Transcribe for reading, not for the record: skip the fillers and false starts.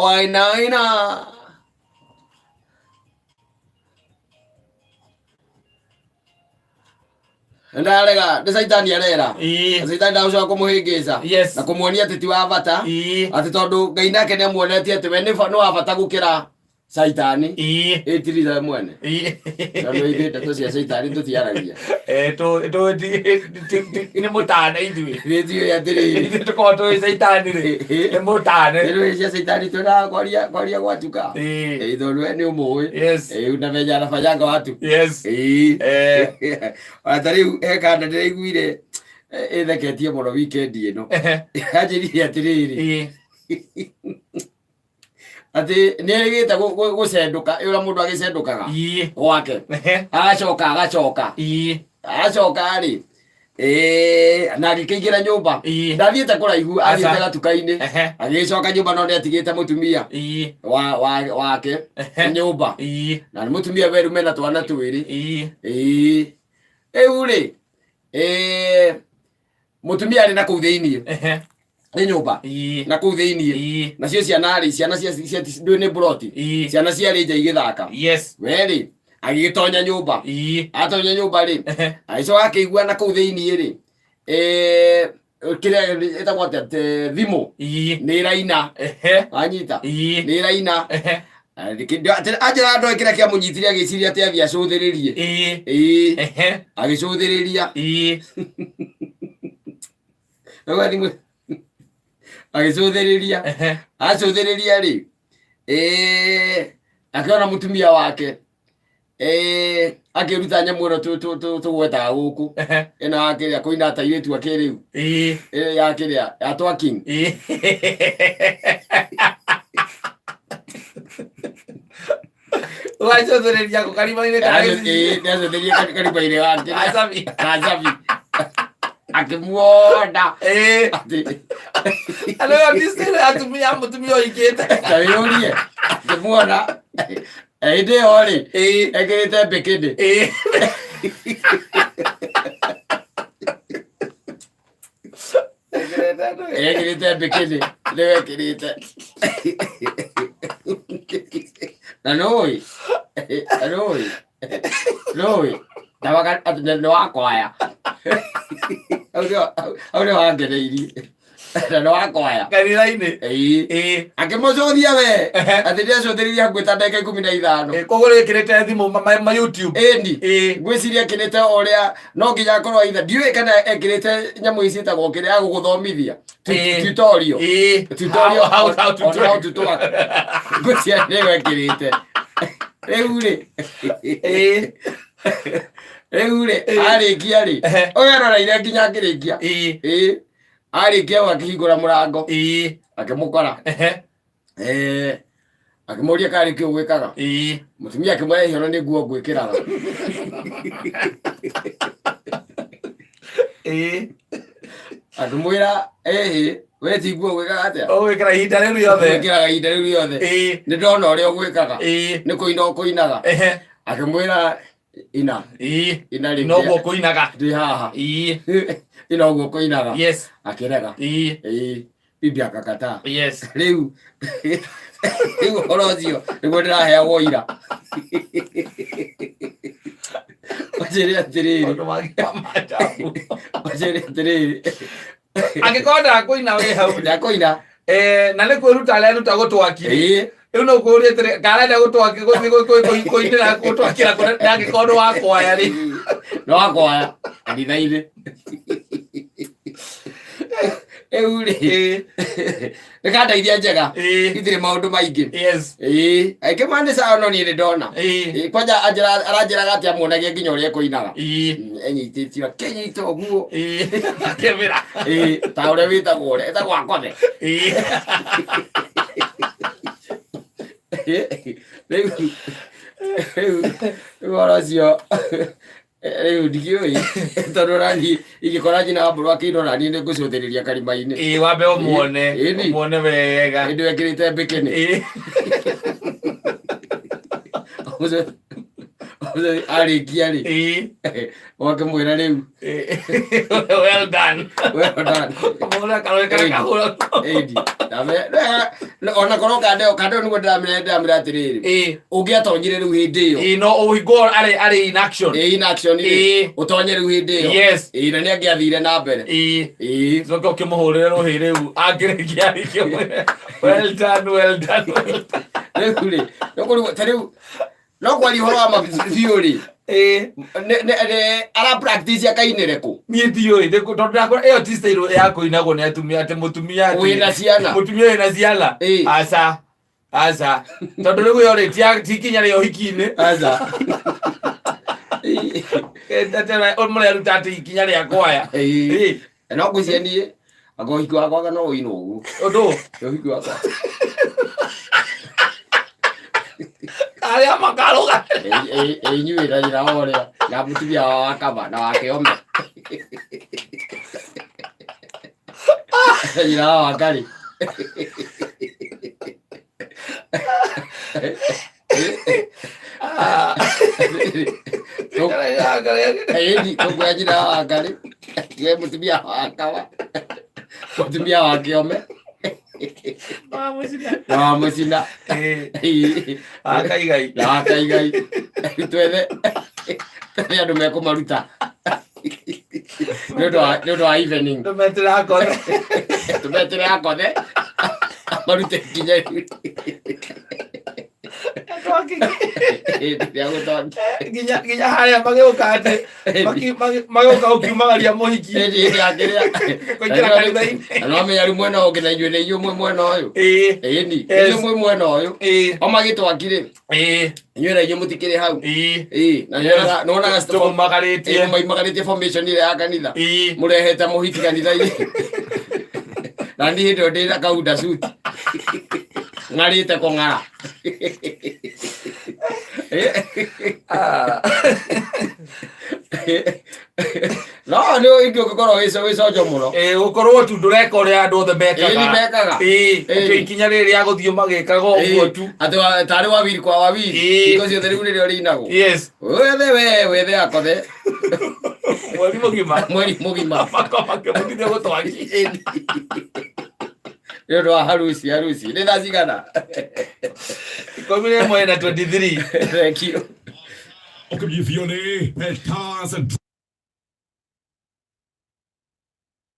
Wainaina. Ndarega nĩ caitani arera. Caitani ndagũcoka kũmũhĩngĩca na kũmuonia atĩ ti wa bata, atĩ tondũ Ngai nake nĩ amuonetie atĩ we nĩ wa bata gũkĩra caitani. Ĩtiriza mwene. Tondũ ithuĩ ndeto cia caitani tũtiaragia. Eh, nĩ mũtane ithuĩ. Nĩnjũĩ atĩrĩrĩ. Ithuĩ tũkoragwo tũĩ caitani rĩ, nĩ mũtane. Nĩrũĩ cia caitani twĩraga kwaria kwaria gwatuka. Tondũ we nĩ ũmũĩ. Unamenya anafanyanga watu. Ona ta rĩu he kanda ndĩraiguire ĩtheketie mũno weekend ĩno. Anjĩrire atĩrĩrĩ, atĩ nĩ erĩgĩte gũcendũka ũrĩa mũndũ agĩcendũkaga gwake, agacoka agacoka agacoka rĩ, na agĩkĩingĩra nyũmba. Ndathiĩte kũraihu, athiĩte gatuka-inĩ, agĩcoka nyũmba, no nĩ atigĩte mũtumia wake nyũmba, na nĩ mũtumia weru mena twana twĩrĩ. Rĩu rĩ, mũtumia arĩ na kũu thĩiniĩ nĩ nyũmba na kũu thĩiniĩ, nacio ciana rĩ, ciana ndũĩ nĩ mburoti, ciana ciarĩ nja igĩthaka. We rĩ, agĩgĩtonya nyũmba. Atonya nyũmba rĩ, agĩcoka akĩigua na kũu thĩiniĩ rĩ, kĩrĩa ĩtagwo atĩa, thimũ nĩ ĩraina. Wanyita? Nĩ ĩraina. Anjĩra ndoĩ kĩrĩa kĩamũnyitire, agĩciria atĩ athiĩ acũthĩrĩrie. Ĩĩ, agĩcũthĩrĩria. Rĩu thimũ agĩcũthĩrĩria, acũthĩrĩria rĩ, akĩona mũtumia wake akĩruta nyamũ ĩno tũgwetaga gũkũ, ĩno ya kĩrĩa kũina ta airĩtu a kĩrĩu, ĩyo ya kĩrĩa ya twerking. Wacũthĩrĩria kũ karima-inĩ kana gĩcicio? Nĩacũthĩrĩria karima-inĩ ga kĩrĩa Gacabi. gacabi, akĩmuona atĩ Andũ aya ti still atumia, mũtumia ũhikĩte. Ta wĩyũrie, akĩmuona hĩndĩ ĩyo rĩ, ekĩrĩte mbĩkĩndĩ. Ekĩrĩte mbĩkĩndĩ, nĩwe ekĩrĩte, na nũĩ na nũĩ nũĩ ndawaga atĩ nĩ wakwaya hau nĩ wangeneirie, na nĩ wakwaya kanitha-inĩ. Ĩĩ. Akĩmũcũthia we atĩ nĩacũthĩrĩria hakuhĩ ta ndagĩka 15. Koguo rĩkĩrĩte thimũ ma YouTube. Ĩni. Ngwĩciria ekĩrĩte o ũrĩa no nginya akorwo aitha ndiũĩ kana ekĩrĩte nyamũ ici ciĩtagwo kĩrĩa ya gũgũthomithia. Tutorial. Tutorial How to on how twerk. to twerk. Ngwĩciria nĩyo ekĩrĩte rĩu rĩ. Rĩu rĩ, arĩkia rĩ, ũgeroreire nginya akĩrĩkia. Ĩĩ, arĩkia hau akĩhingũra mũrango, akĩmũkora. Akĩmũria karĩ kĩ ũgwĩkaga. Mũtumia akĩmwĩra ihoro nĩ nguo ngwĩkĩraga. Akĩmwĩra ĩhĩ, we ti nguo ũgwĩkaga atĩa? Ũgwĩkĩra ihinda rĩu rĩothe. Ngwĩkĩraga ihinda rĩu rĩothe. Nĩ ndona ũrĩa ũgwĩkaga, nĩ kũina ũkũinaga. Akĩmwĩra ina. Ina rĩ. Noguo kũinaga. Ndĩ haha. Ina ũguo kũinaga. Akĩrega. Ĩĩ, bibi akakataa. Rĩu rĩu ũhoro ũcio nĩguo ndĩraheagwo ira, ũnjĩre atĩrĩrĩ. Maũndũ mangĩ ma maajabu. Ũnjĩre atĩrĩrĩ. Angĩkorwo ndakũina wĩ hau. Ndakũina. Na nĩ kwĩruta areruta gũtwaki. Rĩu no kũũria atĩrĩ, karenda gũtwaki gũthiĩ kũinĩra gũtwakĩra kũrĩa ndangĩkorwo nĩ wa kwaya rĩ? Nĩ wa kwaya kanitha-inĩ. Rĩu rĩ, nĩ kandeithia njega. Itirĩ maũndũ maingĩ. Ĩĩ, aingĩ ma nĩ sawa, no niĩ nĩ ndona. Ĩĩ, kwanja aranjĩraga atĩ amuonagia nginya ũrĩa ekũinaga. Enyitĩtio akĩnyita ũguo. Akĩmĩra. Ĩĩ, ta ũrĩa wĩtagwo, ũrĩa ĩtagwo akothe. Rĩu rĩu rĩu ũhoro ũcio rĩu ndikĩũĩ, tondũ nani ingĩkora nyina wa mbũrũ akĩinwo, nani nĩ ngũcũthĩrĩria karima-inĩ. Ĩĩ, wambe ũmuone. Ĩni. Ũmuone wega. Hĩndĩ ĩyo ekĩrĩte mbĩkĩnĩ. Arĩkia rĩ, wakĩmwĩra rĩu, "Well done." "Well done." Kamũhũra karore karĩa kahũra. Ĩndi. Ona korwo kandeo kandeo nĩguo ndĩramĩra ndĩramĩra atĩrĩrĩ, ũngĩatonyire rĩu hĩndĩ ĩyo. Ĩĩ, no ũhingo arĩ in action. Ĩ, in action rĩ, ũtonye rĩu hĩndĩ ĩyo. Ĩ, na nĩangĩathire na mbere. Ĩ. Coke ũkĩmũhũrĩre rũhĩ rĩu angĩrĩkia arĩkia ũmwĩre, "Well done, well done, well done." Rĩu rĩ, nĩkũrigwo ta rĩu no kwaria ũhoro wa ma biũ rĩ, ara practice akainĩre kũ? Niĩ ndiũĩ tondũ ndakora ĩyo ti style ya kũinagwo nĩ atumia, atĩ mũtumia atĩ- Wĩna ciana. Mũtumia wĩna ciana. Aca, aca, tondũ rĩu ĩyo rĩ ti ikinya rĩa ũhiki-inĩ. Aca. Mũreruta atĩ ikinya rĩa kwaya. No ngwĩciria niĩ anga ũhiki wakwa no ũinwo ũguo. Ũndũ. Ũhiki wakwa. Arĩa makarũga. Inyuĩ na nyina wa ũrĩa na mũtumia wa kaba na wake ome na nyina wa Wangarĩ. Ĩni tũkuoya nyina wa Wangarĩ, tuoe mũtumia wa kaba, mũtumia wa kĩome na wa mũcina Akaigai. Na wa Kaigai, twethe twethe andũ mekũmaruta nĩ ũndũ wa evening. Tũmetĩre akothe. Tũmetĩre akothe marute nginya rĩa gũtwaki. Nginya harĩa magĩũka atĩ magĩũka ũkiumagaria mũhiki. Hĩndĩ ya kĩrĩa. Kũingĩra kanitha-inĩ. Na no menya rĩu mwena ũngĩ na inyuĩ nĩ inyuĩ mwĩ mwena ũyũ. Ĩni. Inyuĩ mwĩ mwena ũyũ. O magĩtwaki rĩ, inyuĩ na inyuĩ mũtikĩrĩ hau. Ĩĩ, na nĩwonaga Tũmumagarĩtie. Maimagarĩtie formation ĩrĩa ya kanitha. Mũrehete mũhiki kanitha-inĩ. Na niĩ hĩndĩ ĩyo ndĩ na kaunda suit. Ng'arĩte kũng'ara. No nĩ ingĩ ũngĩkorwo wĩ conjo mũno. Ĩĩ, gũkorwo tu ndũreka ũrĩa andũ othe mekaga. Ĩĩ, nĩ mekaga. Atĩ ikinya rĩrĩ rĩa gũthiĩ magĩkaga ũguo tu. Atĩ tarĩ wawiri kwa wawiri. Hingo ciothe rĩu rĩrĩa rĩinagwo. Wethe we wethe akothe. Mweri mũgima. Mweri mũgima. Makĩmũtithia gũtwaki. Nĩ ũndũ wa harusi harusi. Nĩ thaa cigana? 11 na 23. Thank you. Ũkĩmithio nĩ Stars.